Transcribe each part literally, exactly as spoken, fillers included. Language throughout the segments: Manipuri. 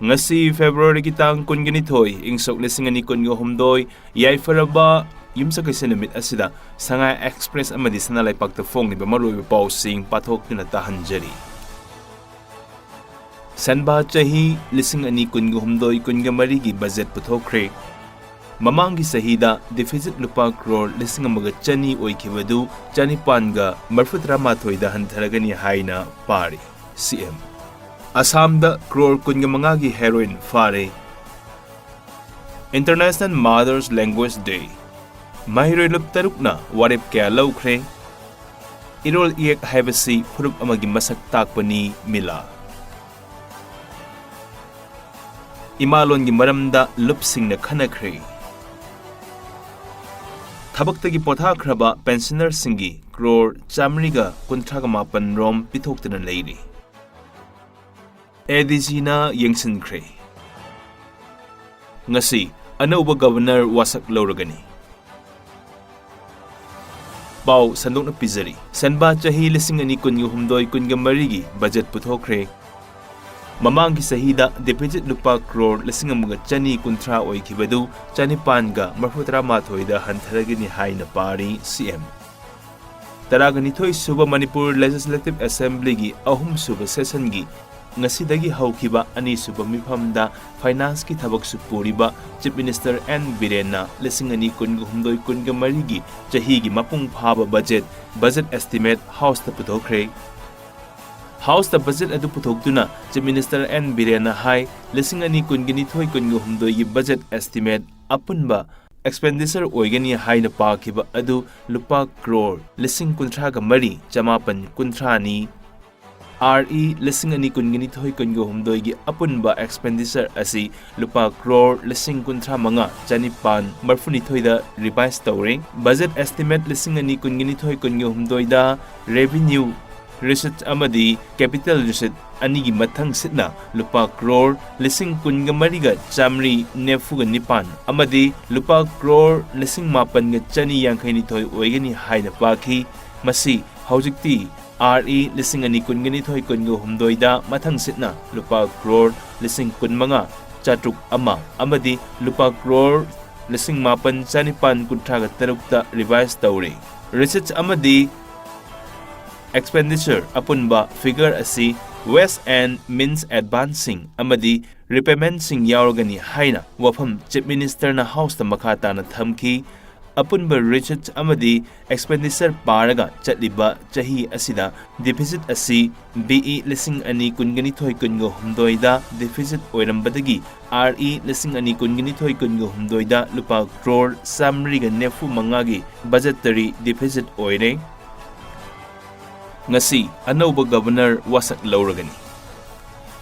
ꯉꯁꯤ Februaryꯒꯤ ꯇꯥꯡ ꯀꯨꯟꯒ ꯅꯤꯊꯣꯏ, ꯏꯪ ꯁꯣꯛ ꯂꯤꯁꯤꯡ ꯑꯅꯤ ꯀꯨꯟꯒ ꯍꯨꯝꯗꯣꯏ, ꯌꯥꯏꯐꯔꯕ ꯌꯨꯝꯁꯀꯩꯁ ꯅꯨꯃꯤꯠ ꯑꯁꯤꯗ ꯁꯉꯥꯏ Express ꯑꯃꯗꯤ ꯁꯅꯥ ꯂꯩꯄꯥꯛꯇ ꯐꯣꯡꯂꯤꯕ ꯃꯔꯨꯑꯣꯏꯕ ꯄꯥꯎꯁꯤꯡ ꯄꯥꯊꯣꯛꯇꯨꯅ ꯇꯥꯍꯟꯖꯔꯤ꯫ ꯁꯦꯟꯕꯥ ꯆꯍꯤ ꯂꯤꯁꯤꯡ ꯑꯅꯤ ꯀꯨꯟꯒ ꯍꯨꯝꯗꯣꯏ ꯀꯨꯟꯒ ꯃꯔꯤꯒꯤ budget ꯄꯨꯊꯣꯛꯈ꯭ꯔꯦ꯫ ꯃꯃꯥꯡꯒꯤ ꯆꯍꯤꯗ deficit ꯂꯨꯄꯥ ꯀ꯭ꯔꯣꯔ ꯂꯤꯁꯤꯡ ꯑꯃꯒ ꯆꯅꯤ ꯑꯣꯏꯈꯤꯕꯗꯨ ꯆꯅꯤꯄꯥꯟꯒ ꯃꯔꯤꯐꯨ ꯇꯔꯥꯃꯥꯊꯣꯏꯗ ꯍꯟꯊꯔꯒꯅꯤ ꯍꯥꯏꯅ ꯄꯥꯔꯤ꯫ ꯁꯤ ꯑꯦꯝ꯫ ꯑꯁꯥꯝꯗ ꯀ꯭ꯔꯣꯔ ꯀꯨꯟꯒ ꯃꯉꯥꯒꯤ heroin ꯐꯥꯔꯦ꯫ International Mother's Language Day꯫ ꯃꯍꯩꯔꯣꯏ ꯂꯨꯞ ꯇꯔꯨꯛꯅ ꯋꯥꯔꯦꯞ ꯀꯌꯥ ꯂꯧꯈ꯭ꯔꯦ꯫ ꯏꯔꯣꯜ ꯏꯌꯦꯛ ꯍꯥꯏꯕꯁꯤ ꯐꯨꯔꯨꯞ ꯑꯃꯒꯤ ꯃꯁꯛ ꯇꯥꯛꯄꯅꯤ, ꯃꯤꯂꯥ꯫ ꯏꯃꯥꯂꯣꯟꯒꯤ ꯃꯔꯝꯗ ꯂꯨꯞꯁꯤꯡꯅ ꯈꯟꯅꯈ꯭ꯔꯦ꯫ ꯊꯕꯛꯇꯒꯤ ꯄꯣꯊꯥꯈ꯭ꯔꯕ pensionerꯁꯤꯡꯒꯤ ꯀ꯭ꯔꯣꯔ ꯆꯥꯃꯔꯤꯒ ꯀꯨꯟꯊ꯭ꯔꯥꯒ ꯃꯥꯄꯟ ꯔꯣꯝ ꯄꯤꯊꯣꯛꯇꯨꯅ ꯂꯩꯔꯤ꯫ ADGꯅ ꯌꯦꯡꯁꯤꯟꯈ꯭ꯔꯦ꯫ ꯉꯁꯤ ꯑꯅꯧꯕ Governor ꯋꯥꯁꯛ ꯂꯧꯔꯒꯅꯤ꯫ ꯄꯥꯎ ꯁꯟꯗꯣꯛꯅ ꯄꯤꯖꯔꯤ꯫ ꯁꯦꯟꯕꯥ ꯆꯍꯤ ꯂꯤꯁꯤꯡ ꯑꯅꯤ ꯀꯨꯟꯒ ꯍꯨꯝꯗꯣꯏ ꯀꯨꯟꯒ ꯃꯔꯤꯒꯤ budget ꯄꯨꯊꯣꯛꯈ꯭ꯔꯦ꯫ ꯃꯃꯥꯡꯒꯤ ꯆꯍꯤꯗ deficit ꯂꯨꯄꯥ ꯀ꯭ꯔꯣꯔ ꯂꯤꯁꯤꯡ ꯑꯃꯒ ꯆꯅꯤ ꯀꯨꯟꯊ꯭ꯔꯥ ꯑꯣꯏꯈꯤꯕꯗꯨ ꯆꯅꯤꯄꯥꯟꯒ ꯃꯔꯤꯐꯨ ꯇꯔꯥꯃꯥꯊꯣꯏꯗ ꯍꯟꯊꯔꯒꯅꯤ ꯍꯥꯏꯅ ꯄꯥꯔꯤ, ꯁꯤ ꯑꯦꯝ꯫ ꯇꯔꯥꯒ ꯅꯤꯊꯣꯏ ꯁꯨꯕ ꯃꯅꯤꯄꯨꯔ Legislative Assemblyꯒꯤ ꯑꯍꯨꯝ ꯁꯨꯕ sessionꯒꯤ ꯉꯁꯤꯗꯒꯤ ꯍꯧꯈꯤꯕ ꯑꯅꯤꯁꯨꯕ ꯃꯤꯐꯝꯗ financeꯀꯤ ꯊꯕꯛꯁꯨ ꯄꯨꯔꯤꯕ Chief Minister ꯑꯦꯟ ꯕꯤꯔꯦꯟꯅ ꯂꯤꯁꯤꯡ ꯑꯅꯤ ꯀꯨꯟꯒ ꯍꯨꯝꯗꯣꯏ ꯀꯨꯟꯒ ꯃꯔꯤꯒꯤ ꯆꯍꯤꯒꯤ ꯃꯄꯨꯡ ꯐꯥꯕ budget, budget estimate Houseꯇ ꯄꯨꯊꯣꯛꯈ꯭ꯔꯦ꯫ Houseꯇ budget ꯑꯗꯨ ꯄꯨꯊꯣꯛꯇꯨꯅ Chief Minister ꯑꯦꯟ ꯕꯤꯔꯦꯟꯅ ꯍꯥꯏ, ꯂꯤꯁꯤꯡ ꯑꯅꯤ ꯀꯨꯟꯒ ꯅꯤꯊꯣꯏ ꯀꯨꯟꯒ ꯍꯨꯝꯗꯣꯏꯒꯤ budget estimate ꯑꯄꯨꯟꯕ expenditure ꯑꯣꯏꯒꯅꯤ ꯍꯥꯏꯅ ꯄꯥꯈꯤꯕ ꯑꯗꯨ ꯂꯨꯄꯥ ꯀ꯭ꯔꯣꯔ ꯂꯤꯁꯤꯡ ꯀꯨꯟꯊ꯭ꯔꯥꯒ ꯃꯔꯤ ꯆꯃꯥꯄꯟ ꯀꯨꯟꯊ꯭ꯔꯥꯅꯤ꯫ ꯑꯥꯔ ꯏ ꯂꯤꯁꯤꯡ ꯑꯅꯤ ꯀꯨꯟꯒ ꯅꯤꯊꯣꯏ ꯀꯨꯟꯒ ꯍꯨꯝꯗꯣꯏꯒꯤ ꯑꯄꯨꯟꯕ expenditure ꯑꯁꯤ ꯂꯨꯄꯥ ꯀ꯭ꯔꯣꯔ ꯂꯤꯁꯤꯡ ꯀꯨꯟꯊ꯭ꯔꯥ ꯃꯉꯥ ꯆꯅꯤꯄꯥꯟ ꯃꯔꯤꯐꯨꯅꯤꯊꯣꯏꯗ revise ꯇꯧꯔꯦ꯫ Budget estimate ꯂꯤꯁꯤꯡ ꯑꯅꯤ ꯀꯨꯟꯒ ꯅꯤꯊꯣꯏ ꯀꯨꯟꯒ ꯍꯨꯝꯗꯣꯏꯗ revenue receipt ꯑꯃꯗꯤ capital receipt ꯑꯅꯤꯒꯤ ꯃꯊꯪ ꯁꯤꯠꯅ ꯂꯨꯄꯥ ꯀ꯭ꯔꯣꯔ ꯂꯤꯁꯤꯡ ꯀꯨꯟꯒ ꯃꯔꯤꯒ ꯆꯥꯃꯔꯤ ꯅꯤꯐꯨꯒ ꯅꯤꯄꯥꯟ ꯑꯃꯗꯤ ꯂꯨꯄꯥ ꯀ꯭ꯔꯣꯔ ꯂꯤꯁꯤꯡ ꯃꯥꯄꯟꯒ ꯆꯅꯤ ꯌꯥꯡꯈꯩ ꯅꯤꯊꯣꯏ ꯑꯣꯏꯒꯅꯤ ꯍꯥꯏꯅ ꯄꯥꯈꯤ꯫ ꯃꯁꯤ ꯍꯧꯖꯤꯛꯇꯤ RE ꯂꯤꯁꯤꯡ ꯑꯅꯤ ꯀꯨꯟꯒ ꯅꯤꯊꯣꯏ ꯀꯨꯟꯒ ꯍꯨꯝꯗꯣꯏꯗ ꯃꯊꯪꯁꯤꯠꯅ ꯂꯨꯄꯥ ꯀ꯭ꯔꯣꯔ ꯂꯤꯁꯤꯡ ꯀꯨꯟꯃꯉꯥ ꯆꯥꯇ꯭ꯔꯨꯛ ꯑꯃ ꯑꯃꯗꯤ ꯂꯨꯄꯥ ꯀ꯭ꯔꯣꯔ ꯂꯤꯁꯤꯡ ꯃꯥꯄꯟ ꯆꯥꯅꯤꯄꯥꯟ ꯀꯨꯟꯊ꯭ꯔꯥꯒ ꯇꯔꯨꯛꯇ revise ꯇꯧꯔꯦ꯫ Receipts ꯑꯃꯗꯤ expenditure ꯑꯄꯨꯟꯕ figure ꯑꯁꯤ waste and means advanceꯁꯤꯡ ꯑꯃꯗꯤ repaymentꯁꯤꯡ ꯌꯥꯎꯔꯒꯅꯤ ꯍꯥꯏꯅ ꯋꯥꯐꯝ Chief Ministerꯅ Houseꯇ ꯃꯈꯥ ꯇꯥꯅ ꯊꯝꯈꯤ꯫ ꯑꯄꯨꯟꯕ receipts ꯑꯃꯗꯤ expenditure ꯄꯥꯔꯒ ꯆꯠꯂꯤꯕ ꯆꯍꯤ ꯑꯁꯤꯗ deficit ꯑꯁꯤ BE ꯂꯤꯁꯤꯡ ꯑꯅꯤ ꯀꯨꯟꯒ ꯅꯤꯊꯣꯏ ꯀꯨꯟꯒ ꯍꯨꯝꯗꯣꯏꯗ deficit ꯑꯣꯏꯔꯝꯕꯗꯒꯤ RE ꯂꯤꯁꯤꯡ ꯑꯅꯤ ꯀꯨꯟꯒ ꯅꯤꯊꯣꯏ ꯀꯨꯟꯒ ꯍꯨꯝꯗꯣꯏꯗ ꯂꯨꯄꯥ ꯀ꯭ꯔꯣꯔ ꯆꯥꯃꯔꯤꯒ ꯅꯤꯐꯨ ꯃꯉꯥꯒꯤ budgetary deficit ꯑꯣꯏꯔꯦ꯫ ꯉꯁꯤ ꯑꯅꯧꯕ Governor ꯋꯥꯁꯛ ꯂꯧꯔꯒꯅꯤ꯫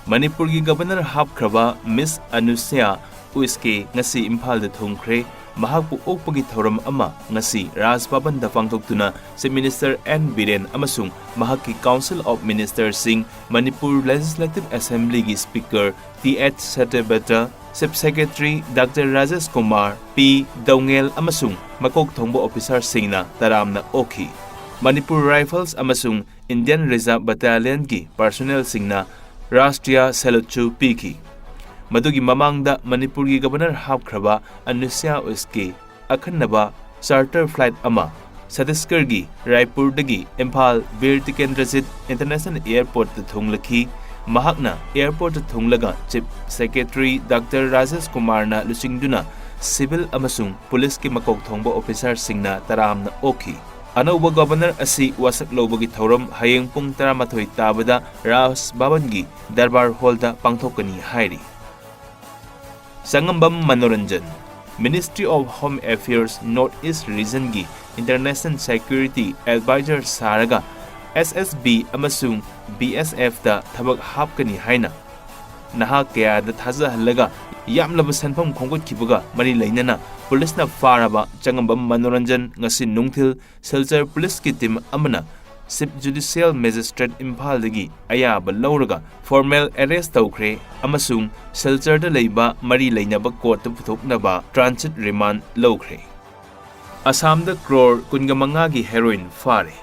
ꯃꯅꯤꯄꯨꯔꯒꯤ Governor ꯍꯥꯞꯈ꯭ꯔꯕ Miss ꯑꯅꯨꯁ꯭ꯌꯥ ꯎꯏꯁꯀꯦ ꯉꯁꯤ ꯏꯝꯐꯥꯜꯗ ꯊꯨꯡꯈ꯭ꯔꯦ꯫ ꯃꯍꯥꯛꯄꯨ ꯑꯣꯛꯄꯒꯤ ꯊꯧꯔꯝ ꯑꯃ ꯉꯁꯤ ꯔꯥꯖ ꯚꯕꯟꯗ ꯄꯥꯡꯊꯣꯛꯇꯨꯅ Chief Minister N ꯕꯤꯔꯦꯟ ꯑꯃꯁꯨꯡ ꯃꯍꯥꯛꯀꯤ Council of Ministerꯁꯤꯡ, ꯃꯅꯤꯄꯨꯔ Legislative Assemblyꯒꯤ Speaker T H Satyabrata, Chief Secretary doctor Rajesh Kumar, P Doungel ꯑꯃꯁꯨꯡ ꯃꯀꯣꯛ ꯊꯣꯡꯕ officerꯁꯤꯡꯅ ꯇꯔꯥꯝꯅ ꯑꯣꯛꯈꯤ꯫ ꯃꯅꯤꯄꯨꯔ Rifles ꯑꯃꯁꯨꯡ Indian Reserve Battalionꯒꯤ personnelꯁꯤꯡꯅ Rashtriya saluteꯁꯨ ꯄꯤꯈꯤ꯫ ꯃꯗꯨꯒꯤ ꯃꯃꯥꯡꯗ ꯃꯅꯤꯄꯨꯔꯒꯤ Governor ꯍꯥꯞꯈ꯭ꯔꯕ ꯑꯅꯨꯁ꯭ꯌꯥ ꯎꯏꯁꯀꯦ ꯑꯈꯟꯅꯕ charter flight ꯑꯃ ꯆꯇꯤꯁꯒꯔꯒꯤ ꯔꯥꯏꯄꯨꯔꯗꯒꯤ ꯏꯝꯐꯥꯜ ꯕꯤꯔ ꯇꯤꯀꯦꯟꯗ꯭ꯔꯖꯤꯠ International Airportꯇ ꯊꯨꯡꯂꯈꯤ꯫ ꯃꯍꯥꯛꯅ airportꯇ ꯊꯨꯡꯂꯒ Chief Secretary ꯗꯥꯛꯇꯔ ꯔꯥꯖꯦꯁ ꯀꯨꯃꯥꯔꯅ ꯂꯨꯆꯤꯡꯗꯨꯅ civil ꯑꯃꯁꯨꯡ policeꯀꯤ ꯃꯀꯣꯛ ꯊꯣꯡꯕ officerꯁꯤꯡꯅ ꯇꯔꯥꯝꯅ ꯑꯣꯛꯈꯤ꯫ ꯑꯅꯧꯕ Governor ꯑꯁꯤ ꯋꯥꯁꯛ ꯂꯧꯕꯒꯤ ꯊꯧꯔꯝ ꯍꯌꯦꯡ ꯄꯨꯡ ꯇꯔꯥꯃꯥꯊꯣꯏ ꯇꯥꯕꯗ ꯔꯥꯖ ꯚꯕꯟꯒꯤ ꯗꯔꯕꯥꯔ hallꯗ ꯄꯥꯡꯊꯣꯛꯀꯅꯤ ꯍꯥꯏꯔꯤ꯫ ꯆꯉꯝꯕꯝ Manoranjan, Ministry of Home Affairs North East Regionꯒꯤ International Security Advisor ꯁꯥꯔꯒ SSB ꯑꯃꯁꯨꯡ BSFꯇ ꯊꯕꯛ ꯍꯥꯞꯀꯅꯤ ꯍꯥꯏꯅ ꯅꯍꯥ ꯀꯌꯥꯗ ꯊꯥꯖꯍꯜꯂꯒ ꯌꯥꯝꯂꯕ ꯁꯦꯟꯐꯝ ꯈꯣꯝꯒꯠꯈꯤꯕꯒ ꯃꯔꯤ ꯂꯩꯅꯅ policeꯅ ꯐꯥꯔꯕ ꯆꯉꯝꯕꯝ ꯃꯅꯣꯔꯟꯖꯟ ꯉꯁꯤ ꯅꯨꯡꯊꯤꯜ ꯁꯤꯜꯆꯔ policeꯀꯤ team ꯑꯃꯅ Chief Judicial Magistrate ꯏꯝꯐꯥꯜꯗꯒꯤ ꯑꯌꯥꯕ ꯂꯧꯔꯒ formal arrest ꯇꯧꯈ꯭ꯔꯦ ꯑꯃꯁꯨꯡ ꯁꯤꯜꯆꯔꯗ ꯂꯩꯕ ꯃꯔꯤ ꯂꯩꯅꯕ courtꯇ ꯄꯨꯊꯣꯛꯅꯕ transit remand ꯂꯧꯈ꯭ꯔꯦ꯫ ꯑꯁꯥꯝꯗ ꯀ꯭ꯔꯣꯔ ꯀꯨꯟꯒ ꯃꯉꯥꯒꯤ heroin ꯐꯥꯔꯦ꯫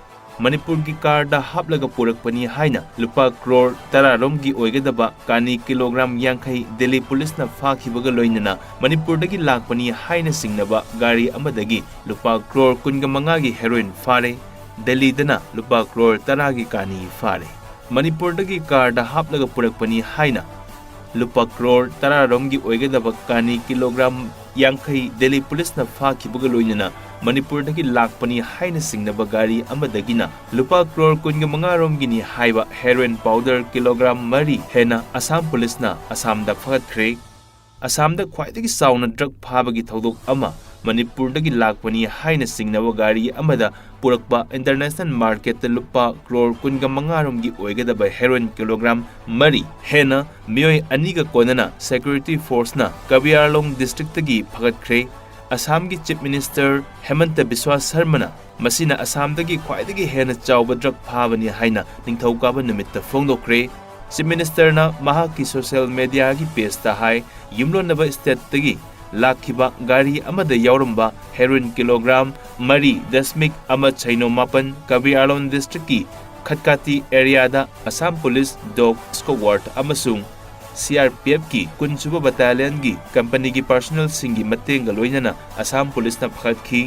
ꯃꯅꯤꯄꯨꯔꯒꯤ ꯀꯥꯔꯗ ꯍꯥꯞꯂꯒ ꯄꯨꯔꯛꯄꯅꯤ ꯍꯥꯏꯅ ꯂꯨꯄꯥ ꯀ꯭ꯔꯣꯔ ꯇꯔꯥ ꯔꯣꯝꯒꯤ ꯑꯣꯏꯒꯗꯕ ꯀꯥꯅꯤ ꯀꯤꯂꯣꯒ꯭ꯔꯥꯝ ꯌꯥꯡꯈꯩ ꯗꯦꯜꯂꯤ ꯄꯨꯂꯤꯁꯅ ꯐꯥꯈꯤꯕꯒ ꯂꯣꯏꯅꯅ ꯃꯅꯤꯄꯨꯔꯗꯒꯤ ꯂꯥꯛꯄꯅꯤ ꯍꯥꯏꯅ ꯆꯤꯡꯅꯕ ꯒꯥꯔꯤ ꯑꯃꯗꯒꯤ ꯂꯨꯄꯥ ꯀ꯭ꯔꯣꯔ ꯀꯨꯟꯒ ꯃꯉꯥꯒꯤ ꯍꯦꯔꯣꯏꯟ ꯐꯥꯔꯦ꯫ ꯗꯦꯜꯂꯤꯗꯅ ꯂꯨꯄꯥ ꯀ꯭ꯔꯣꯔ ꯇꯔꯥꯒꯤ ꯀꯥꯅꯤ ꯐꯥꯔꯦ꯫ ꯃꯅꯤꯄꯨꯔꯗꯒꯤ ꯀꯥꯔꯗ ꯍꯥꯞꯂꯒ ꯄꯨꯔꯛꯄꯅꯤ ꯍꯥꯏꯅ ꯂꯨꯄꯥ ꯀ꯭ꯔꯣꯔ ꯇꯔꯥ ꯔꯣꯝꯒꯤ ꯑꯣꯏꯒꯗꯕ ꯀꯥꯅꯤ ꯀꯤꯂꯣꯒ꯭ꯔꯥꯝ ꯌꯥꯡꯈꯩ ꯗꯦꯜꯂꯤ ꯄꯨꯂꯤꯁꯅ ꯐꯥꯈꯤꯕꯒ ꯂꯣꯏꯅꯅ ꯃꯅꯤꯄꯨꯔꯗꯒꯤ ꯂꯥꯛꯄꯅꯤ ꯍꯥꯏꯅ ꯆꯤꯡꯅꯕ ꯒꯥꯔꯤ ꯑꯃꯗꯒꯤꯅ ꯂꯨꯄꯥ ꯀ꯭ꯔꯣꯔ ꯀꯨꯟꯒ ꯃꯉꯥ ꯔꯣꯝꯒꯤꯅꯤ ꯍꯥꯏꯕ ꯍꯦꯔꯣꯏꯟ ꯄꯥꯎꯗꯔ ꯀꯤꯂꯣꯒ꯭ꯔꯥꯝ ꯃꯔꯤ ꯍꯦꯟꯅ ꯑꯁꯥꯝ ꯄꯨꯂꯤꯁꯅ ꯑꯁꯥꯝꯗ ꯐꯒꯠꯈ꯭ꯔꯦ꯫ ꯑꯁꯥꯝꯗ ꯈ꯭ꯋꯥꯏꯗꯒꯤ ꯆꯥꯎꯅ ꯗ꯭ꯔꯒ ꯐꯥꯕꯒꯤ ꯊꯧꯗꯣꯛ ꯑꯃ ꯃꯅꯤꯄꯨꯔꯗꯒꯤ ꯂꯥꯛꯄꯅꯤ ꯍꯥꯏꯅ ꯆꯤꯡꯅꯕ ꯒꯥꯔꯤ ꯑꯃꯗ ꯄꯨꯔꯛꯄ ꯏꯟꯇꯔꯅꯦꯁꯅꯦꯜ ꯃꯥꯔꯀꯦꯠꯇ ꯂꯨꯄꯥ ꯀ꯭ꯔꯣꯔ ꯀꯨꯟꯒ ꯃꯉꯥ ꯔꯣꯝꯒꯤ ꯑꯣꯏꯒꯗꯕ ꯍꯦꯔꯣꯏꯟ ꯀꯤꯂꯣꯒ꯭ꯔꯥꯝ ꯃꯔꯤ ꯍꯦꯟꯅ ꯃꯤꯑꯣꯏ ꯑꯅꯤꯒ ꯀꯣꯟꯅꯅ ꯁꯦꯀ꯭ꯌꯨꯔꯤꯇꯤ ꯐꯣꯔꯁꯅ ꯀꯕꯤ ꯑꯥꯡꯂꯣꯡ ꯗꯤꯁꯇ꯭ꯔꯤꯛꯇꯒꯤ ꯐꯒꯠꯈ꯭ꯔꯦ꯫ ꯑꯁꯥꯝꯒꯤ ꯆꯤꯐ ꯃꯤꯅꯤꯁꯇꯔ ꯍꯦꯃꯟꯇ ꯕꯤꯁ꯭ꯋꯥ ꯁꯔꯃꯅ ꯃꯁꯤꯅ ꯑꯁꯥꯝꯗꯒꯤ ꯈ꯭ꯋꯥꯏꯗꯒꯤ ꯍꯦꯟꯅ ꯆꯥꯎꯕ ꯗ꯭ꯔꯒ ꯐꯥꯕꯅꯤ ꯍꯥꯏꯅ ꯅꯤꯡꯊꯧꯀꯥꯕ ꯅꯨꯃꯤꯠꯇ ꯐꯣꯡꯗꯣꯛꯈ꯭ꯔꯦ꯫ ꯆꯤꯐ ꯃꯤꯅꯤꯁꯇꯔꯅ ꯃꯍꯥꯛꯀꯤ ꯁꯣꯁꯤꯌꯦꯜ ꯃꯦꯗꯤꯌꯥꯒꯤ ꯄꯦꯖꯇ ꯍꯥꯏ, ꯌꯨꯝꯂꯣꯟꯅꯕ ꯁ꯭ꯇꯦꯠꯇꯒꯤ ꯂꯥꯛꯈꯤꯕ ꯒꯥꯔꯤ ꯑꯃꯗ ꯌꯥꯎꯔꯝꯕ ꯍꯦꯔꯣꯏꯟ ꯀꯤꯂꯣꯒ꯭ꯔꯥꯝ ꯃꯔꯤ ꯗꯁꯃꯤꯛ ꯑꯃ ꯁꯤꯅꯣ ꯃꯥꯄꯟ ꯀꯕꯤ ꯑꯥꯡꯂꯣꯡ ꯗꯤꯁꯇ꯭ꯔꯤꯛꯀꯤ ꯈꯠꯀꯥꯇꯤ ꯑꯦꯔꯤꯌꯥꯗ ꯑꯁꯥꯝ ꯄꯨꯂꯤꯁ ꯗꯣꯒ ꯁ꯭ꯀꯣꯋꯥꯔꯗ ꯑꯃꯁꯨꯡ ꯁꯤ ꯑꯥꯔ ꯄꯤ ꯑꯦꯐꯀꯤ ꯀꯨꯟꯁꯨꯕ ꯕꯠꯇꯥꯂꯤꯌꯟꯒꯤ ꯀꯝꯄꯅꯤꯒꯤ ꯄꯥꯔꯁꯣꯅꯦꯜꯁꯤꯡꯒꯤ ꯃꯇꯦꯡꯒ ꯂꯣꯏꯅꯅ ꯑꯁꯥꯝ ꯄꯨꯂꯤꯁꯅ ꯐꯒꯠꯈꯤ꯫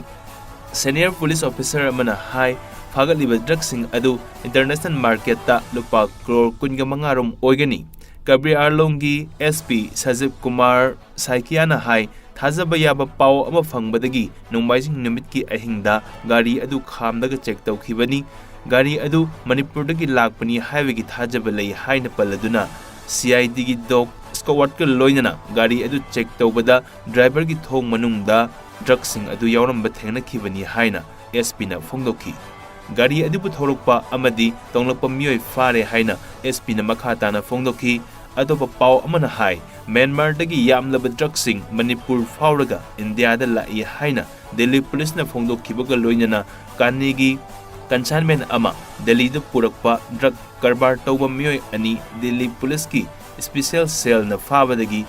ꯁꯦꯅꯤꯌꯔ ꯄꯨꯂꯤꯁ ꯑꯣꯐꯤꯁꯔ ꯑꯃꯅ ꯍꯥꯏ, ꯐꯥꯒꯠꯂꯤꯕ ꯗ꯭ꯔꯒꯁꯤꯡ ꯑꯗꯨ ꯏꯟꯇꯔꯅꯦꯁꯅꯦꯜ ꯃꯥꯔꯀꯦꯠꯇ ꯂꯨꯄꯥ ꯀ꯭ꯔꯣꯔ ꯀꯨꯟꯒ ꯃꯉꯥ ꯔꯣꯝ ꯑꯣꯏꯒꯅꯤ꯫ ꯀꯕꯤ ꯑꯥꯡꯂꯣꯡꯒꯤ ꯑꯦꯁ ꯄꯤ ꯁꯖꯤꯕ ꯀꯨꯃꯥꯔ ꯁꯥꯏꯀꯤꯌꯥꯅ ꯍꯥꯏ, ꯊꯥꯖꯕ ꯌꯥꯕ ꯄꯥꯎ ꯑꯃ ꯐꯪꯕꯗꯒꯤ ꯅꯣꯡꯃꯥꯏꯖꯤꯡ ꯅꯨꯃꯤꯠꯀꯤ ꯑꯍꯤꯡꯗ ꯒꯥꯔꯤ ꯑꯗꯨ ꯈꯥꯝꯂꯒ ꯆꯦꯛ ꯇꯧꯈꯤꯕꯅꯤ꯫ ꯒꯥꯔꯤ ꯑꯗꯨ ꯃꯅꯤꯄꯨꯔꯗꯒꯤ ꯂꯥꯛꯄꯅꯤ ꯍꯥꯏꯕꯒꯤ ꯊꯥꯖꯕ ꯂꯩ ꯍꯥꯏꯅ ꯄꯜꯂꯗꯨꯅ, ꯁꯤ ꯑꯥꯏ ꯗꯤꯒꯤ ꯗꯣꯒ ꯁ꯭ꯀꯣꯋꯥꯔꯗꯀ ꯂꯣꯏꯅꯅ ꯒꯥꯔꯤ ꯑꯗꯨ ꯆꯦꯛ ꯇꯧꯕꯗ ꯗ꯭ꯔꯥꯏꯚꯔꯒꯤ ꯊꯣꯡ ꯃꯅꯨꯡꯗ ꯗ꯭ꯔꯒꯁꯤꯡ ꯑꯗꯨ ꯌꯥꯎꯔꯝꯕ ꯊꯦꯡꯅꯈꯤꯕꯅꯤ ꯍꯥꯏꯅ ꯑꯦꯁ ꯄꯤꯅ ꯐꯣꯡꯗꯣꯛꯈꯤ꯫ ꯒꯥꯔꯤ ꯑꯗꯨꯕꯨ ꯊꯧꯔꯛꯄ ꯑꯃꯗꯤ ꯇꯣꯡꯂꯛꯄ ꯃꯤꯑꯣꯏ ꯐꯥꯔꯦ ꯍꯥꯏꯅ ꯑꯦꯁ ꯄꯤꯅ ꯃꯈꯥ ꯇꯥꯅ ꯐꯣꯡꯗꯣꯛꯈꯤ꯫ ꯑꯇꯣꯞꯄ ꯄꯥꯎ ꯑꯃꯅ ꯍꯥꯏ, ꯃ꯭ꯌꯥꯟꯃꯥꯔꯗꯒꯤ ꯌꯥꯝꯂꯕ ꯗ꯭ꯔꯒꯁꯤꯡ ꯃꯅꯤꯄꯨꯔ ꯐꯥꯎꯔꯒ ꯏꯟꯗꯤꯌꯥꯗ ꯂꯥꯛꯏ ꯍꯥꯏꯅ ꯗꯤꯜꯂꯤ ꯄꯨꯂꯤꯁꯅ ꯐꯣꯡꯗꯣꯛꯈꯤꯕꯒ ꯂꯣꯏꯅꯅ ꯀꯥꯅꯤꯒꯤ ꯀꯟꯁꯥꯏꯟꯃꯦꯟ ꯑꯃ ꯗꯤꯜꯂꯤꯗ ꯄꯨꯔꯛꯄ ꯗ꯭ꯔꯒ ꯀꯔꯕꯥꯔ ꯇꯧꯕ ꯃꯤꯑꯣꯏ ꯑꯅꯤ ꯗꯤꯜꯂꯤ ꯄꯨꯂꯤꯁꯀꯤ ꯁ꯭ꯄꯦꯁꯤꯌꯦꯜ ꯁꯦꯜꯅ ꯐꯥꯕꯗꯒꯤ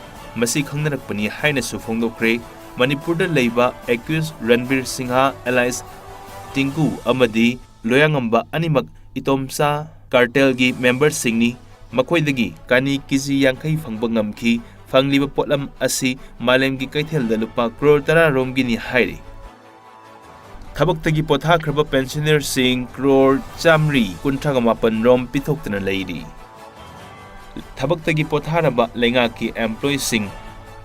ꯃꯁꯤ ꯈꯪꯅꯔꯛꯄꯅꯤ ꯍꯥꯏꯅꯁꯨ ꯐꯣꯡꯗꯣꯛꯈ꯭ꯔꯦ꯫ ꯃꯅꯤꯄꯨꯔꯗ ꯂꯩꯕ ꯑꯦꯀ꯭ꯌꯨꯁ ꯔꯟꯕꯤꯔ ꯁꯤꯡꯍ ꯑꯦꯂꯥꯏꯁ ꯇꯤꯡꯀꯨ ꯑꯃꯗꯤ ꯂꯣꯌꯥꯉꯝꯕ ꯑꯅꯤꯃꯛ ꯏꯇꯣꯝꯆꯥ ꯀꯥꯔꯇꯦꯜꯒꯤ ꯃꯦꯝꯕꯔꯁꯤꯡꯅꯤ꯫ ꯃꯈꯣꯏꯗꯒꯤ ꯀꯥꯅꯤ ꯀꯦꯖꯤ ꯌꯥꯡꯈꯩ ꯐꯪꯕ ꯉꯝꯈꯤ꯫ ꯐꯪꯂꯤꯕ ꯄꯣꯠꯂꯝ ꯑꯁꯤ ꯃꯥꯂꯦꯝꯒꯤ ꯀꯩꯊꯦꯜꯗ ꯂꯨꯄꯥ ꯀ꯭ꯔꯣꯔ ꯇꯔꯥ ꯔꯣꯝꯒꯤꯅꯤ ꯍꯥꯏꯔꯤ꯫ ꯊꯕꯛꯇꯒꯤ ꯄꯣꯊꯥꯈ꯭ꯔꯕ ꯄꯦꯟꯁꯤꯅꯔꯁꯤꯡ ꯀ꯭ꯔꯣꯔ ꯆꯥꯃꯔꯤ ꯀꯨꯟꯊ꯭ꯔꯥꯒ ꯃꯥꯄꯟ ꯔꯣꯝ ꯄꯤꯊꯣꯛꯇꯨꯅ ꯂꯩꯔꯤ꯫ ꯊꯕꯛꯇꯒꯤ ꯄꯣꯊꯥꯔꯕ ꯂꯩꯉꯥꯛꯀꯤ ꯑꯦꯝꯄ꯭ꯂꯣꯌꯤꯁꯤꯡ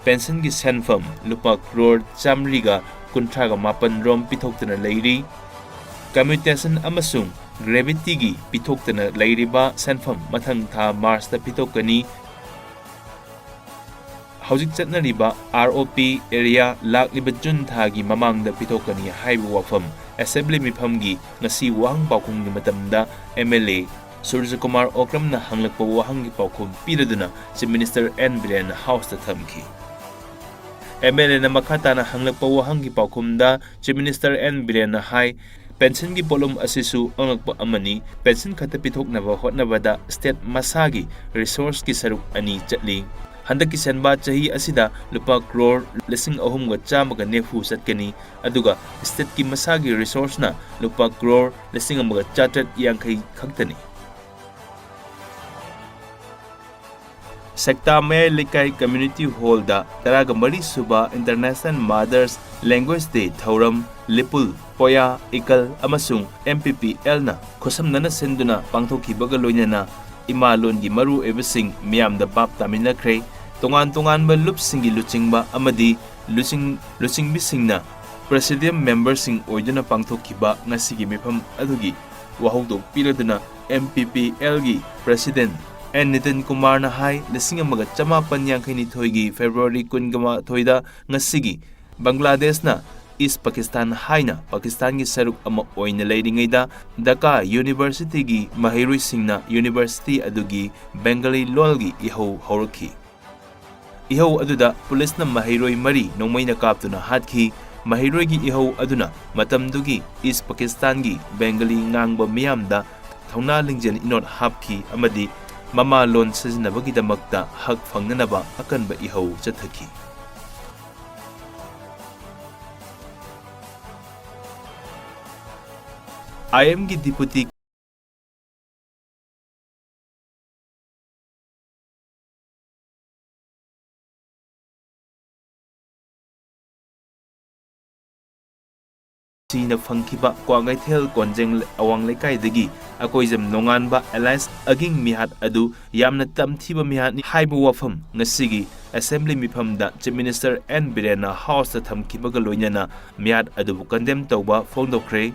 ꯄꯦꯟꯁꯟꯒꯤ ꯁꯦꯟꯐꯝ ꯂꯨꯄꯥ ꯀ꯭ꯔꯣꯔ ꯆꯥꯃꯔꯤꯒ ꯀꯨꯟꯊ꯭ꯔꯥꯒ ꯃꯥꯄꯟ ꯔꯣꯝ ꯄꯤꯊꯣꯛꯇꯨꯅ ꯂꯩꯔꯤ꯫ ꯀꯝꯃ꯭ꯌꯨꯇꯦꯁꯟ ꯑꯃꯁꯨꯡ ꯒ꯭ꯔꯦꯚꯤꯇꯤꯒꯤ ꯄꯤꯊꯣꯛꯇꯅ ꯂꯩꯔꯤꯕ ꯁꯦꯟꯐꯝ ꯃꯊꯪ ꯊꯥ ꯃꯥꯔꯆꯇ ꯄꯤꯊꯣꯛꯀꯅꯤ꯫ ꯍꯧꯖꯤꯛ ꯆꯠꯅꯔꯤꯕ ꯑꯥꯔ ꯑꯣ ꯄꯤ ꯑꯦꯔꯤꯌꯥ ꯂꯥꯛꯂꯤꯕ ꯖꯨꯟ ꯊꯥꯒꯤ ꯃꯃꯥꯡꯗ ꯄꯤꯊꯣꯛꯀꯅꯤ ꯍꯥꯏꯕ ꯋꯥꯐꯝ ꯑꯦꯁꯦꯝꯕ꯭ꯂꯤ ꯃꯤꯐꯝꯒꯤ ꯉꯁꯤ ꯋꯥꯍꯪ ꯄꯥꯎꯈꯨꯝꯒꯤ ꯃꯇꯝꯗ ꯑꯦꯝ ꯑꯦꯜ ꯑꯦ ꯁꯨꯔꯖꯀꯨꯃꯥꯔ ꯑꯣꯀ꯭ꯔꯝꯅ ꯍꯪꯂꯛꯄ ꯋꯥꯍꯪꯒꯤ ꯄꯥꯎꯈꯨꯝ ꯄꯤꯔꯗꯨꯅ ꯆꯤꯐ ꯃꯤꯅꯤꯁꯇꯔ ꯑꯦꯟ ꯕꯤꯔꯦꯟꯅ ꯍꯥꯎꯁꯇ ꯊꯝꯈꯤ꯫ ꯑꯦꯝ ꯑꯦꯜ ꯑꯦꯅ ꯃꯈꯥ ꯇꯥꯅ ꯍꯪꯂꯛꯄ ꯋꯥꯍꯪꯒꯤ ꯄꯥꯎꯈꯨꯝꯗ ꯆꯤꯐ ꯃꯤꯅꯤꯁꯇꯔ ꯑꯦꯟ ꯕꯤꯔꯦꯟꯅ ꯍꯥꯏ, ꯄꯦꯟꯁꯟꯒꯤ ꯄꯣꯠꯂꯨꯝ ꯑꯁꯤꯁꯨ ꯑꯉꯛꯄ ꯑꯃꯅꯤ꯫ ꯄꯦꯟꯁꯟ ꯈꯛꯇ ꯄꯤꯊꯣꯛꯅꯕ ꯍꯣꯠꯅꯕꯗ ꯁ꯭ꯇꯦꯠ ꯃꯁꯥꯒꯤ ꯔꯤꯁꯣꯔꯁꯀꯤ ꯁꯔꯨꯛ ꯑꯅꯤ ꯆꯠꯂꯤ꯫ ꯍꯟꯗꯛꯀꯤ ꯁꯦꯟꯕꯥ ꯆꯍꯤ ꯑꯁꯤꯗ ꯂꯨꯄꯥ ꯀ꯭ꯔꯣꯔ ꯂꯤꯁꯤꯡ ꯑꯍꯨꯝꯒ ꯆꯥꯝꯃꯒ ꯅꯤꯐꯨ ꯆꯠꯀꯅꯤ, ꯑꯗꯨꯒ ꯁ꯭ꯇꯦꯠꯀꯤ ꯃꯁꯥꯒꯤ ꯔꯤꯁꯣꯔꯁꯅ ꯂꯨꯄꯥ ꯀ꯭ꯔꯣꯔ ꯂꯤꯁꯤꯡ ꯑꯃꯒ ꯆꯥꯇ꯭ꯔꯦꯠ ꯌꯥꯡꯈꯩ ꯈꯛꯇꯅꯤ꯫ ꯁꯦꯛꯇꯥ ꯃꯌꯥꯏ ꯂꯩꯀꯥꯏ ꯀꯝꯃ꯭ꯌꯨꯅꯤꯇꯤ ꯍꯣꯜꯗ ꯇꯔꯥꯒ ꯃꯔꯤ ꯁꯨꯕ ꯏꯟꯇꯔꯅꯦꯁꯅꯦꯜ ꯃꯥꯗꯔꯁ ꯂꯦꯡꯒ꯭ꯋꯦꯖ ꯗꯦ ꯊꯧꯔꯝ ꯂꯤꯄꯨꯜ, ꯄꯣꯌꯥ, ꯏꯀꯜ ꯑꯃꯁꯨꯡ ꯑꯦꯝ ꯄꯤ ꯄꯤ ꯑꯦꯜꯅ ꯈꯨꯠꯁꯝꯅꯅ ꯁꯤꯟꯗꯨꯅ ꯄꯥꯡꯊꯣꯛꯈꯤꯕꯒ ꯂꯣꯏꯅꯅ ꯏꯃꯥ ꯂꯣꯟꯒꯤ ꯃꯔꯨꯑꯣꯏꯕꯁꯤꯡ ꯃꯤꯌꯥꯝꯗ ꯚꯥꯞ ꯇꯥꯃꯤꯟꯅꯈ꯭ꯔꯦ꯫ ꯇꯣꯉꯥꯟ ꯇꯣꯉꯥꯟꯕ ꯂꯨꯞꯁꯤꯡꯒꯤ ꯂꯨꯆꯤꯡꯕ ꯑꯃꯗꯤ ꯂꯨꯆꯤꯡ-, ꯂꯨꯆꯤꯡꯕꯤꯁꯤꯡꯅ ꯄ꯭ꯔꯦꯁꯤꯗꯤꯌꯝ ꯃꯦꯝꯕꯔꯁꯤꯡ ꯑꯣꯏꯗꯨꯅ ꯄꯥꯡꯊꯣꯛꯈꯤꯕ ꯉꯁꯤꯒꯤ ꯃꯤꯐꯝ ꯑꯗꯨꯒꯤ ꯋꯥꯍꯧꯗꯣꯛ ꯄꯤꯔꯗꯨꯅ ꯑꯦꯝ ꯄꯤ ꯄꯤ ꯑꯦꯜꯒꯤ ꯄ꯭ꯔꯦꯁꯤꯗꯦꯟꯠ ꯑꯦꯟ ꯅꯤꯇꯤꯟ ꯀꯨꯃꯥꯔꯅ ꯍꯥꯏ, ꯂꯤꯁꯤꯡ ꯑꯃꯒ ꯆꯃꯥꯄꯟ ꯌꯥꯡꯈꯩ ꯅꯤꯊꯣꯏꯒꯤ ꯐꯦꯕ꯭ꯔꯨꯋꯥꯔꯤ ꯀꯨꯟꯒ ꯃꯥꯊꯣꯏꯗ ꯉꯁꯤꯒꯤ ꯕꯪꯒ꯭ꯂꯥꯗꯦꯁꯅ ꯏꯁ꯭ꯠ ꯄꯥꯀꯤꯁꯇꯥꯟ ꯍꯥꯏꯅ ꯄꯥꯀꯤꯁꯇꯥꯟꯒꯤ ꯁꯔꯨꯛ ꯑꯃ ꯑꯣꯏꯅ ꯂꯩꯔꯤꯉꯩꯗ ꯙꯥꯀꯥ ꯌꯨꯅꯤꯚꯔꯁꯤꯇꯤꯒꯤ ꯃꯍꯩꯔꯣꯏꯁꯤꯡꯅ ꯌꯨꯅꯤꯚꯔꯁꯤꯇꯤ ꯑꯗꯨꯒꯤ ꯕꯦꯡꯒꯂꯤ ꯂꯣꯜꯒꯤ ꯏꯍꯧ ꯍꯧꯔꯛꯈꯤ꯫ ꯏꯍꯧ ꯑꯗꯨꯗ ꯄꯨꯂꯤꯁꯅ ꯃꯍꯩꯔꯣꯏ ꯃꯔꯤ ꯅꯣꯡꯃꯩꯅ ꯀꯥꯞꯇꯨꯅ ꯍꯥꯠꯈꯤ꯫ ꯃꯍꯩꯔꯣꯏꯒꯤ ꯏꯍꯧ ꯑꯗꯨꯅ ꯃꯇꯝꯗꯨꯒꯤ ꯏꯁ꯭ꯠ ꯄꯥꯀꯤꯁꯇꯥꯟꯒꯤ ꯕꯦꯡꯒꯂꯤ ꯉꯥꯡꯕ ꯃꯤꯌꯥꯝꯗ ꯊꯧꯅꯥ ꯂꯤꯡꯖꯦꯜ ꯏꯅꯣꯠ ꯍꯥꯞꯈꯤ ꯑꯃꯗꯤ ꯃꯃꯥ ꯂꯣꯟ ꯁꯤꯖꯤꯟꯅꯕꯒꯤꯗꯃꯛꯇ ꯍꯛ ꯐꯪꯅꯅꯕ ꯑꯀꯟꯕ ꯏꯍꯧ ꯆꯠꯊꯈꯤ꯫ ꯑꯥꯏ ꯑꯦꯝꯒꯤ ꯗꯤꯄꯨꯇꯤ ꯁꯤꯅ ꯐꯪꯈꯤꯕ ꯀ꯭ꯋꯥꯀꯩꯊꯦꯜ ꯀꯣꯟꯖꯦꯡ ꯑꯋꯥꯡ ꯂꯩꯀꯥꯏꯗꯒꯤ ꯑꯀꯣꯏꯖꯝ ꯅꯣꯡꯉꯥꯟꯕ ꯑꯦꯂꯥꯏꯁ ꯑꯒꯤꯡ ꯃꯤꯍꯥꯠ ꯑꯗꯨ ꯌꯥꯝꯅ ꯇꯝꯊꯤꯕ ꯃꯤꯍꯥꯠꯅꯤ ꯍꯥꯏꯕ ꯋꯥꯐꯝ ꯉꯁꯤꯒꯤ ꯑꯦꯁꯦꯝꯕ꯭ꯂꯤ ꯃꯤꯐꯝꯗ ꯆꯤꯐ ꯃꯤꯅꯤꯁꯇꯔ ꯑꯦꯟ ꯕꯤꯔꯦꯟꯅ ꯍꯥꯎꯁꯇ ꯊꯝꯈꯤꯕꯒ ꯂꯣꯏꯅꯅ ꯃꯤꯍꯥꯠ ꯑꯗꯨꯕꯨ ꯀꯟꯗꯦꯝ ꯇꯧꯕ ꯐꯣꯡꯗꯣꯛꯈ꯭ꯔꯦ꯫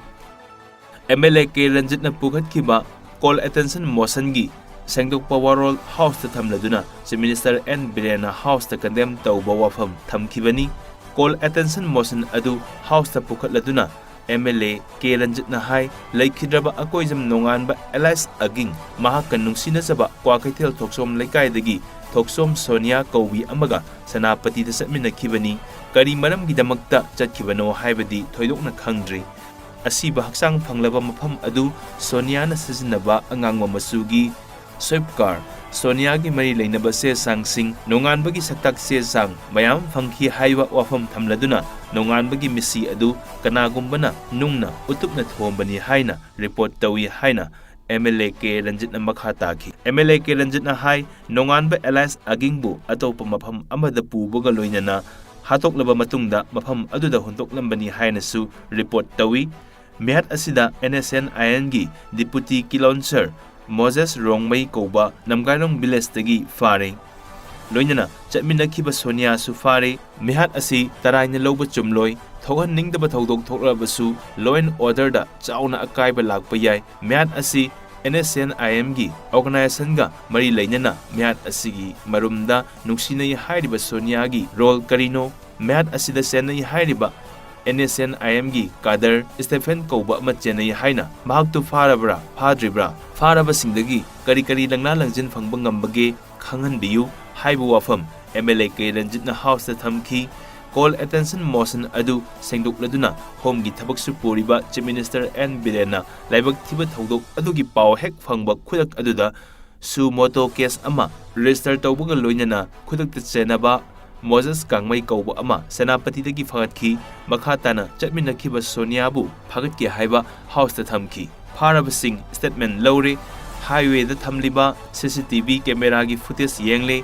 ꯑꯦꯝ ꯑꯦꯜ ꯑꯦ ꯀꯦ ꯔꯟꯖꯤꯠꯅ ꯄꯨꯈꯠꯈꯤꯕ ꯀꯣꯜ ꯑꯦꯇꯦꯟꯁꯟ ꯃꯣꯁꯟꯒꯤ ꯁꯦꯡꯗꯣꯛꯄ ꯋꯥꯔꯣꯜ ꯍꯥꯎꯁꯇ ꯊꯝꯂꯗꯨꯅ ꯆꯤꯐ ꯃꯤꯅꯤꯁꯇꯔ ꯑꯦꯟ ꯕꯤꯔꯦꯟꯅ ꯍꯥꯎꯁꯇ ꯀꯟꯗꯦꯝ ꯇꯧꯕ ꯋꯥꯐꯝ ꯊꯝꯈꯤꯕꯅꯤ꯫ ꯀꯣꯜ ꯑꯦꯇꯦꯟꯁꯟ ꯃꯣꯁꯟ ꯑꯗꯨ ꯍꯥꯎꯁꯇ ꯄꯨꯈꯠꯂꯗꯨꯅ ꯑꯦꯝ ꯑꯦꯜ ꯑꯦ ꯀꯦ ꯔꯟꯖꯤꯠꯅ ꯍꯥꯏ, ꯂꯩꯈꯤꯗ꯭ꯔꯕ ꯑꯀꯣꯏꯖꯝ ꯅꯣꯡꯉꯥꯟꯕ ꯑꯦꯂꯥꯏꯁ ꯑꯒꯤꯡ ꯃꯍꯥꯛꯀ ꯅꯨꯡꯁꯤꯅꯖꯕ ꯀ꯭ꯋꯥꯀꯩꯊꯦꯜ ꯊꯣꯛꯆꯣꯝ ꯂꯩꯀꯥꯏꯗꯒꯤ ꯊꯣꯛꯆꯣꯝ ꯁꯣꯅꯤꯌꯥ ꯀꯧꯕꯤ ꯑꯃꯒ ꯁꯦꯅꯥꯄꯇꯤꯗ ꯆꯠꯃꯤꯟꯅꯈꯤꯕꯅꯤ꯫ ꯀꯔꯤ ꯃꯔꯝꯒꯤꯗꯃꯛꯇ ꯆꯠꯈꯤꯕꯅꯣ ꯍꯥꯏꯕꯗꯤ ꯊꯣꯏꯗꯣꯛꯅ ꯈꯪꯗ꯭ꯔꯤ꯫ ꯑꯁꯤꯕ ꯍꯛꯆꯥꯡ ꯐꯪꯂꯕ ꯃꯐꯝ ꯑꯗꯨ ꯁꯣꯅꯤꯌꯥꯅ ꯁꯤꯖꯤꯟꯅꯕ ꯑꯉꯥꯡꯕ ꯃꯆꯨꯒꯤ ꯁ꯭ꯋꯤꯞ ꯀꯥꯔ, ꯁꯣꯅꯤꯌꯥꯒꯤ ꯃꯔꯤ ꯂꯩꯅꯕ ꯆꯦ ꯆꯥꯡꯁꯤꯡ, ꯅꯣꯡꯉꯥꯟꯕꯒꯤ ꯁꯛꯇꯥꯛ ꯆꯦ ꯆꯥꯡ ꯃꯌꯥꯝ ꯐꯪꯈꯤ ꯍꯥꯏꯕ ꯋꯥꯐꯝ ꯊꯝꯂꯗꯨꯅ ꯅꯣꯡꯉꯥꯟꯕꯒꯤ ꯃꯤꯁꯤ ꯑꯗꯨ ꯀꯅꯥꯒꯨꯝꯕꯅ ꯅꯨꯡꯅ ꯎꯇꯨꯞꯅ ꯊꯣꯝꯕꯅꯤ ꯍꯥꯏꯅ ꯔꯤꯄꯣꯔꯠ ꯇꯧꯏ ꯍꯥꯏꯅ ꯑꯦꯝ ꯑꯦꯜ ꯑꯦ ꯀꯦ ꯔꯟꯖꯤꯠꯅ ꯃꯈꯥ ꯇꯥꯈꯤ꯫ ꯑꯦꯝ ꯑꯦꯜ ꯑꯦ ꯀꯦ ꯔꯟꯖꯤꯠꯅ ꯍꯥꯏ, ꯅꯣꯡꯉꯥꯟꯕ ꯑꯦꯂꯥꯏꯁ ꯑꯒꯤꯡꯕꯨ ꯑꯇꯣꯞꯄ ꯃꯐꯝ ꯑꯃꯗ ꯄꯨꯕꯒ ꯂꯣꯏꯅꯅ ꯍꯥꯠꯇꯣꯛꯂꯕ ꯃꯇꯨꯡꯗ ꯃꯐꯝ ꯑꯗꯨꯗ ꯍꯨꯟꯗꯣꯛꯂꯝꯕꯅꯤ ꯍꯥꯏꯅꯁꯨ ꯔꯤꯄꯣꯔꯠ ꯇꯧꯏ꯫ ꯃꯤꯍꯥꯠ ꯑꯁꯤꯗ ꯑꯦꯟ ꯑꯦꯁ ꯑꯦꯟ ꯑꯥꯏ ꯑꯦꯟꯒꯤ ꯗꯤꯄꯨꯇꯤ ꯀꯤꯂꯣꯟꯁꯔ ꯃꯣꯖꯦꯁ ꯔꯣꯡꯃꯩ ꯀꯧꯕ ꯅꯝꯒꯥꯏꯂꯣꯡ ꯚꯤꯂꯦꯖꯇꯒꯤ ꯐꯥꯔꯦ꯫ ꯂꯣꯏꯅꯅ ꯆꯠꯃꯤꯟꯅꯈꯤꯕ ꯁꯣꯅꯤꯌꯥꯁꯨ ꯐꯥꯔꯦ꯫ ꯃꯤꯍꯥꯠ ꯑꯁꯤ ꯇꯔꯥꯏꯅ ꯂꯧꯕ ꯆꯨꯝꯂꯣꯏ꯫ ꯊꯣꯛꯍꯟꯅꯤꯡꯗꯕ ꯊꯧꯗꯣꯛ ꯊꯣꯛꯂꯕꯁꯨ law and order ꯗ ꯆꯥꯎꯅ ꯑꯀꯥꯏꯕ ꯂꯥꯛꯄ ꯌꯥꯏ꯫ ꯃꯤꯍꯥꯠ ꯑꯁꯤ ꯑꯦꯟ ꯑꯦꯁ ꯑꯦꯟ ꯑꯥꯏ ꯑꯦꯝꯒꯤ organization ꯒ ꯃꯔꯤ ꯂꯩꯅꯅ ꯃꯤꯍꯥꯠ ꯑꯁꯤꯒꯤ ꯃꯔꯨꯝꯗ ꯅꯨꯡꯁꯤꯅꯩ ꯍꯥꯏꯔꯤꯕ ꯁꯣꯅꯤꯌꯥꯒꯤ role ꯀꯔꯤꯅꯣ? ꯃꯤꯍꯥꯠ ꯑꯁꯤꯗ ꯆꯦꯟꯅꯩ ꯍꯥꯏꯔꯤꯕ ꯑꯦꯟ ꯑꯦꯁ ꯑꯦꯟ ꯑꯥꯏ ꯑꯦꯝꯒꯤ ꯀꯥꯗꯔ ꯁ꯭ꯇꯦꯐꯦꯟ ꯀꯧꯕ ꯑꯃ ꯆꯦꯟꯅꯩ ꯍꯥꯏꯅ ꯃꯍꯥꯛꯇꯨ ꯐꯥꯔꯕ꯭ꯔꯥ, ꯐꯥꯗ꯭ꯔꯤꯕ꯭ꯔꯥ? ꯐꯥꯔꯕꯁꯤꯡꯗꯒꯤ ꯀꯔꯤ ꯀꯔꯤ ꯂꯪꯂꯥ ꯂꯪꯖꯤꯟ ꯐꯪꯕ ꯉꯝꯕꯒꯦ ꯈꯪꯍꯟꯕꯤꯌꯨ ꯍꯥꯏꯕ ꯋꯥꯐꯝ ꯑꯦꯝ ꯑꯦꯜ ꯑꯦ ꯀꯦ ꯔꯟꯖꯤꯠꯅ ꯍꯥꯎꯁꯇ ꯊꯝꯈꯤ꯫ ꯀꯣꯜ ꯑꯦꯇꯦꯟꯁꯟ ꯃꯣꯁꯟ ꯑꯗꯨ ꯁꯦꯡꯗꯣꯛꯂꯗꯨꯅ ꯍꯣꯝꯒꯤ ꯊꯕꯛꯁꯨ ꯄꯨꯔꯤꯕ ꯆꯤꯐ ꯃꯤꯅꯤꯁꯇꯔ ꯑꯦꯟ ꯕꯤꯔꯦꯟꯅ ꯂꯥꯏꯕꯛ ꯊꯤꯕ ꯊꯧꯗꯣꯛ ꯑꯗꯨꯒꯤ ꯄꯥꯎ ꯍꯦꯛ ꯐꯪꯕ ꯈꯨꯗꯛ ꯑꯗꯨꯗ suo motu case ꯑꯃ ꯔꯦꯖꯤꯁꯇꯔ ꯇꯧꯕꯒ ꯂꯣꯏꯅꯅ ꯈꯨꯗꯛꯇ ꯆꯦꯟꯅꯕ ꯃꯣꯖꯦꯁ ꯀꯥꯡꯃꯩ ꯀꯧꯕ ꯑꯃ ꯁꯦꯅꯥꯄꯇꯤꯗꯒꯤ ꯐꯥꯒꯠꯈꯤ꯫ ꯃꯈꯥ ꯇꯥꯅ ꯆꯠꯃꯤꯟꯅꯈꯤꯕ ꯁꯣꯅꯤꯌꯥꯕꯨ ꯐꯥꯒꯠꯀꯦ ꯍꯥꯏꯕ ꯍꯥꯎꯁꯇ ꯊꯝꯈꯤ꯫ ꯐꯥꯔꯕꯁꯤꯡ ꯁ꯭ꯇꯦꯠꯃꯦꯟ ꯂꯧꯔꯦ꯫ ꯍꯥꯏꯋꯦꯗ ꯊꯝꯂꯤꯕ ꯁꯤ ꯁꯤ ꯇꯤ ꯚꯤ ꯀꯦꯃꯦꯔꯥꯒꯤ ꯐꯨꯇꯦꯖ ꯌꯦꯡꯂꯦ꯫